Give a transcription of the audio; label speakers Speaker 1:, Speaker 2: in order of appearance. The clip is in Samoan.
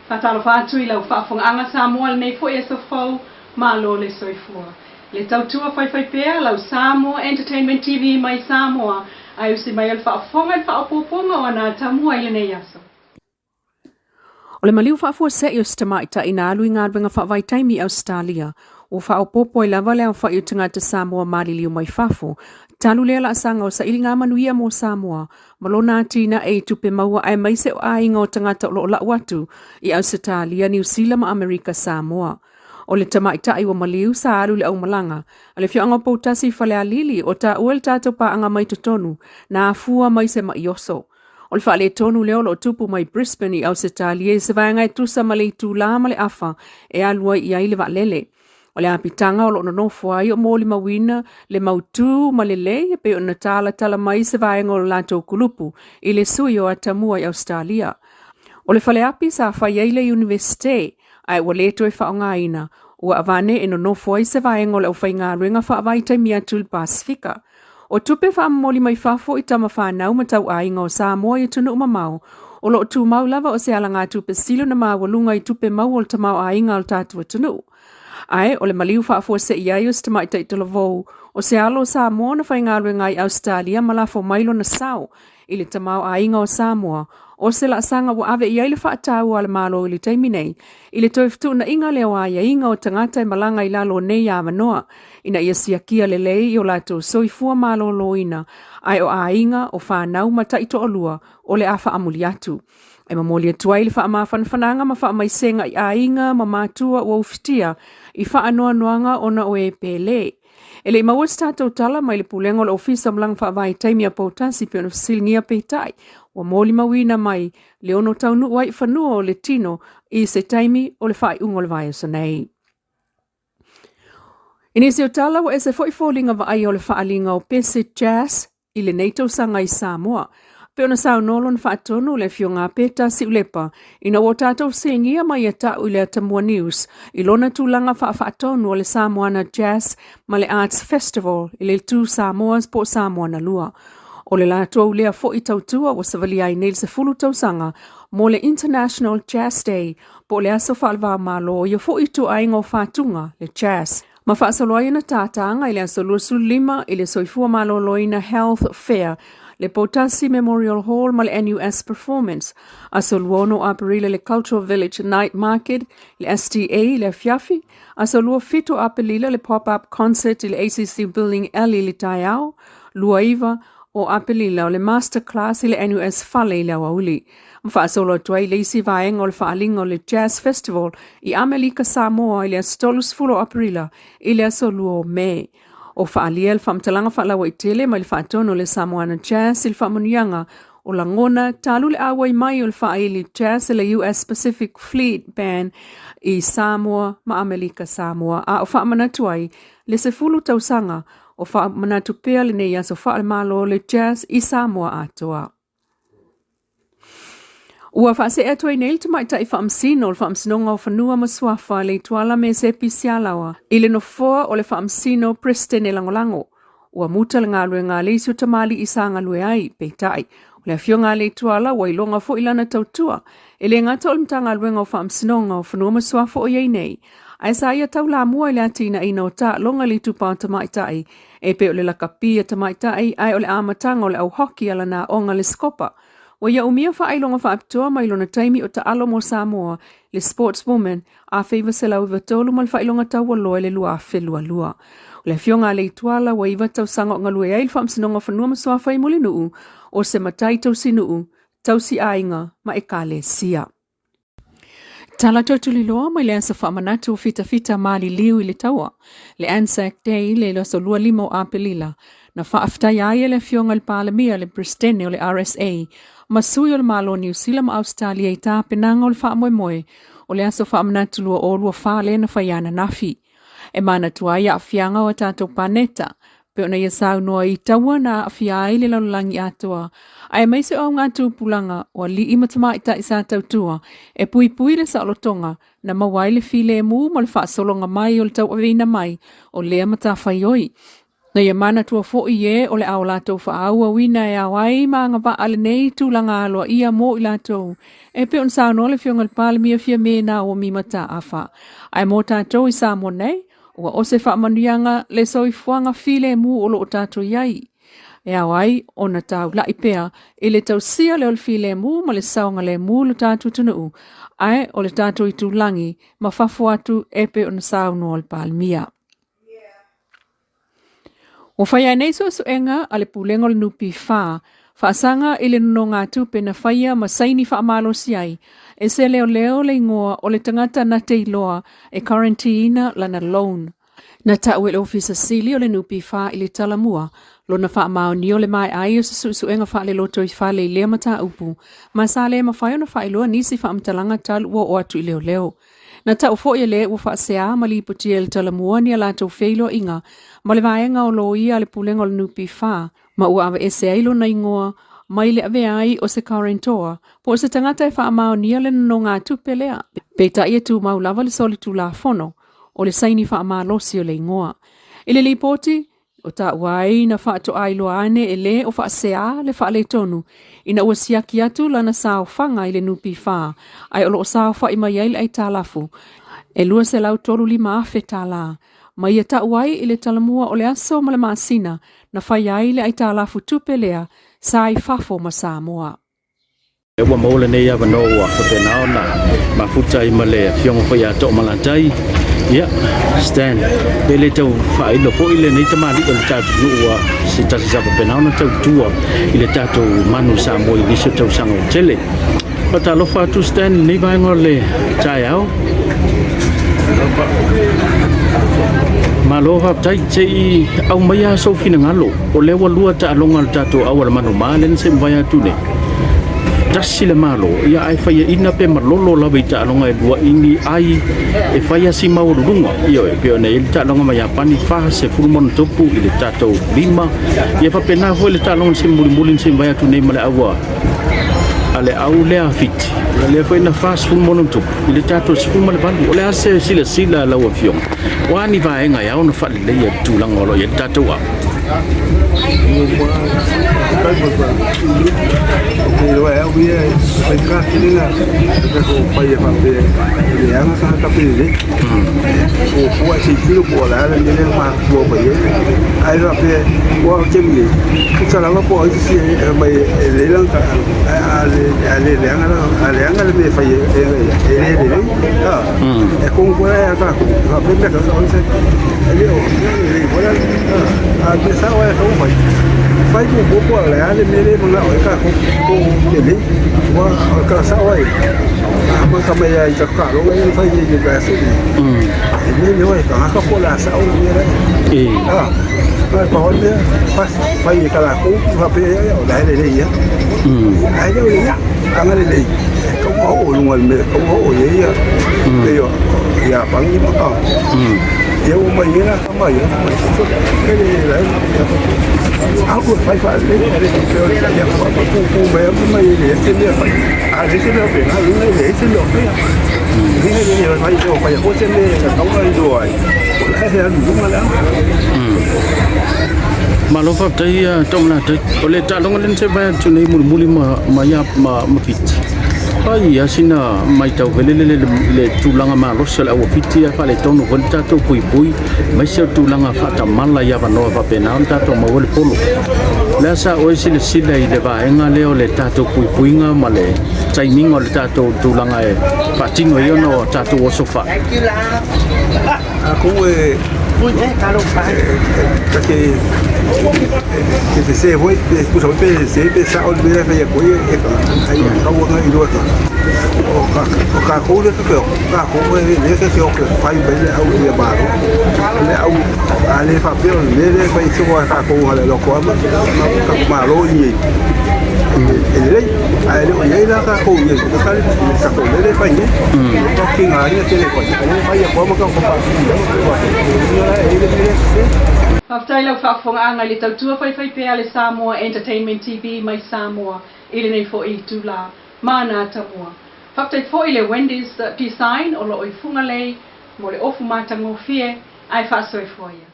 Speaker 1: Faatalofa atu i lau faafofogaaga Samoa i lenei foi aso fou, malo le soifua. Le tautua faifaipea lau Samoa Entertainment TV mai Samoa ae usi mai o le faafofoga i le faaopoopoga o ana atamua i lenei aso.
Speaker 2: O le maliu faafuasei o se tamaitai na alu i galuega faavaitaimi i Ausetalia, ua faaopoopo ai lava le aofai o tagata Samoa maliliu mai fafo, talu lea laasaga o sailiga manuia mo Samoa ma lona atinae i tupe maua aemaise o aiga o tagata o lo o lau atu i Ausetalia, Niu Sila ma Amerika Samoa. O le tamaitai ua maliu sa alu i le aumalaga a le afioaga o Poutasi i Falealili o taua le tatou paaga mai totonu na afua mai se mai oso. O le faaletonu lea o lo o tupu mai Brisbane i Ausetalia i se vaega e tusa ma le itulā ma le afa e alu ai i ai le vaalele. O le apitaga o lo o nonofo ai o molimauina le mautū ma lelei e pei ona talatala mai se vaega o le latou kulupu i le sui o Atamua i Ausetalia. O le faleapi sa fai ai le Iunivesite ae ua le toe faaaogaina, ua avane e nonofo ai se vaega o le aufaigaluega faavaitaimi atu i le Pasefika. O tupe faamomoli mai fafo i tama fanau ma tauaiga o Samoa i atunuu mamao, o lo o tumau lava o se alagatupe sili ona maualuga i tupe maua o le tamaoaiga o le tatou atunuu. Ae o le maliu faafuasei ai o se tamaitai talavou, o se alo o Samoa na faigaluega ai i Ausetalia ma lafo mai lona sao i le tamaoaiga o Samoa, o se laasaga ua ave i ai le faataua a le Malo i le taimi nei, i le toe fetuunaiga lea o aiaiga o tagata e malaga i lalo o nei avanoa, ina ia siakia lelei i o latou soifua maloloina, ae o aiga, o fanau ma taitoalua o le a faamuli atu. E momoli atu ai le faamafanafanaga ma faamaisega i aiga ma matua ua ufitia i faanoanoaga ona o e pele. E le i maua se tatou tala mai le Pulega o le Ofisa o Malaga Faavaitaimi a Poutasi pei ona fesiligia peitai, ua molimauina mai le ono taunuu ai i fanua o le tino i se taimi o le faaiuga o le vaiaso nei. I nisi o tala ua ese foi foliga vaaia o le faaaliga o pese jazz i lenei tausaga i Samoa. Pei ona saunoa lona faatonu le Afioga a Peta Siulepa ina ua tatou fesiligia mai ia ta'u i le Atamua News i lona tulaga faafaatonu o le Samoana Jazz ma le Arts Festival i le Itu Samoas po o Samoana Lua. O le latou lea foi tautua ua savalia ai nei le 10 tausaga mo le International Jazz Day po o le aso faale-va-o-Malo ia foi ituaiga o fatuga le jazz. Ma faasolo ai ona tātāga i le aso 25 i le Soifua Maloloina Health Fair, le Poutasi Memorial Hall ma le NUS Performance, aso 26 o Aperila le Cultural Village Night Market, le STA i le afiafi, aso 27 o Aperila le Pop-Up Concert i le ACC Building Alley i le taeao, 29 o Aperila o le Master Class i le NUS Fale i le aoauli. Ma faasolo atu ai le isi vaega o le faaaliga o le Jazz Festival i Amelika Samoa i le aso 30 o Aperila i le aso 2 o Me. O faaalia le faamatalaga faalauaitele mai le faatonu o le Samoana Jazz i le faamanuiaga o lagona talu le auai mai o le faaili jazz i le US Pacific Fleet Band i Samoa ma Amelika Samoa, a o faamanatu ai le 10 tausaga o faamanatu pea lenei aso faalemalo o le jazz i Samoa atoa. Ua faasee atu ai nei le tamaitai faamasino o le Faamasinoga o Fanua ma Suafa Leituala Mesepi Sialaoa i le nofoa o le Faamasino Peresetene Lagolago. Ua muta le galuega a le isi o tamalii sa galue ai, peitai, o le afioga a Leituala ua iloga foi lana tautua e le gata o le Matagaluega o Faamasinoga o Fanua ma Suafa o i ai nei, ae sa ia taulamua i le atinaeina o taaloga i le itupa o tamaitai e pei o le lakapi a tamaitai ae o le amataga o le au hockey a lana aoga le Scopa. Ua ia umia faailoga faapitoa mai lona taimi o taalo mo Samoa, le Sportswoman, 1993 ma le faailoga taualoa i le 2022. O le afioga a Leituala ua 9 tausaga o galue ai i le Faamasinoga o Fanua ma Suafa i Mulinuu, o se matai tausinuu, tausiaiga ma ekalesia. Tala tuliloa mai le aso faamanatu o fitafita maliliu i le taua, le Anzac Day le aso 25 o Aperila, na faafetaia ai e le afioga i le Palemia le Peresetene o le RSA ma sui o le Malo o Niu Sila ma Ausetalia i tapenaga o le faamoemoe o le aso faamanatu 2024 lea na fai ananafi. E manatua ai aafiaga o a tatou paneta, pei ona ia saunoa i taua na aafia ai le lalolagi atoa, aemaise o augatupulaga o alii ma tamaitai sa tautua e puipui le saolotoga na maua ai le filemu ma le faasologa mai o le tauaveina mai o lea matafaioi. Na ia manatua foʻi ē o le a o latou faaauauina e ao ai ma agavaa lenei tulaga aloaia mo i latou e pei ona saunoa le Afioga i le Palemia Fiame Naomi Mataafa. Ae mo tatou i Samoa nei, ua ose faamanuiaga le soifuaga filemu o lo o tatou i ai, e ao ai ona taulai pea i le tausia lea o le filemu ma le saogalemu o lo tatou atunuu, ae o le tatou itulagi ma fafo atu e pei ona saunoa le Palemia. Ua fai ai nei suesuega a le Pulega o le NPF faasaga i le nonogatupe na faia ma saini faamalosi ai e se leoleo le igoa o le tagata na te iloa e karantiina lana loan. Na tau e le Ofisa Sili o le NPF i le Talamua lona faamaonia o le maea ai o se suesuega faalelotoifale i lea mataupu ma sa le mafai ona faailoa nisi faamatalaga talu ua oo atu i leoleo. Na tau foi e le ua faasea ma lipotia e le Talamua ni a latou feiloaiga ma le vaega o loia a le Pulega o le NPF ma ua aveese ai lona igoa mai le avea ai o se guarantor po o se tagata e faamaonia le nonogatupe lea. Peitai e tumau lava le solitulafono o le saini faamalosi o le igoa. I le lipoti, o taua ai na faatoa iloa ane e lē o faasea le faaletonu ina ua siaki atu lana saofaga i le NPF ae o lo o saofaʻi mai ai le aitalafu e $235,000 tālā ma ia tau ai i le Talamua o le aso ma le masina na faia ai le aitalafu tupe lea sa i fafo ma Samoa.
Speaker 3: Ua maua lenei avanoa ua faapena ona mafuta ai ma le Afioga foi ia Toomalatai. Ia, Stan, pe le tau faailo foi lenei tamalii o le tatou nuu ua se tasi sa faapena ona tautua i le tatou manu Samoa i nisi o tausaga ua tele. Faatalofa atu Stan i lenei vaega o le taeao. Malo faafetai, se i aumaia sou finagalo, o lea ua lua taaloga a le tatou auala manuma lea na se i mavae atu nei. Tasi le Malo, ia ae faiaina pe malolo lava i taaloga e lua i ni ai e fai a si maualuluga. Ioe, pei ona i ai le taaloga ma Iapani 40+ i le tatou 5. Ia faapena foi le taaloga na se mulimuli na se i mavae atu nei ma le aua a le au lea Fiti. Ia lea foi na 40+ i le tatou 18. O le a se silasila a lau Afioga? O a ni vaega e ao ona faaleleia i le tulaga o lo o i ai le tatou au? Malo faafetai Toomalatai. O le taaloga lea na se vae atu nei mulimuli ma ma ia ma, ma Fiti. Ai ia sina maitau felele le, le tulaga malosi o le aua Fiti ae faaletonu foi le tatou puipui aemaise o tulaga faatamala i avanoa faapena ona tatou maua le polo. O le a sa oe silasila i le vaega lea o le tatou puipuiga ma le taimiga o le tatou tulaga e faatino ai ona o tatou oso faa.
Speaker 4: Aku e ke ke se foi pusa pe se pe sa o le fe ko e ka ai ka wa ngai lo ka o ka o ka ko le ka ka ko e le ke ke o ke fai be le au le ba le au a le fa pe o le le fai so ka ko le lo ko ma ka ma lo ni e le ai le o nei la ka ko ni ka le ka ko le fai ni ka ki ngā ni te le ko le fai ko ma ka ko pa
Speaker 1: Faafetai lau faafofogaaga i le tautua faifaipea a le Samoa Entertainment TV mai Samoa i lenei foi itulā ma ana tamua. Faafetai foi i le Wendy's Design o lo o i Fugalei mo le ofu matagofie ae faasoifua ia.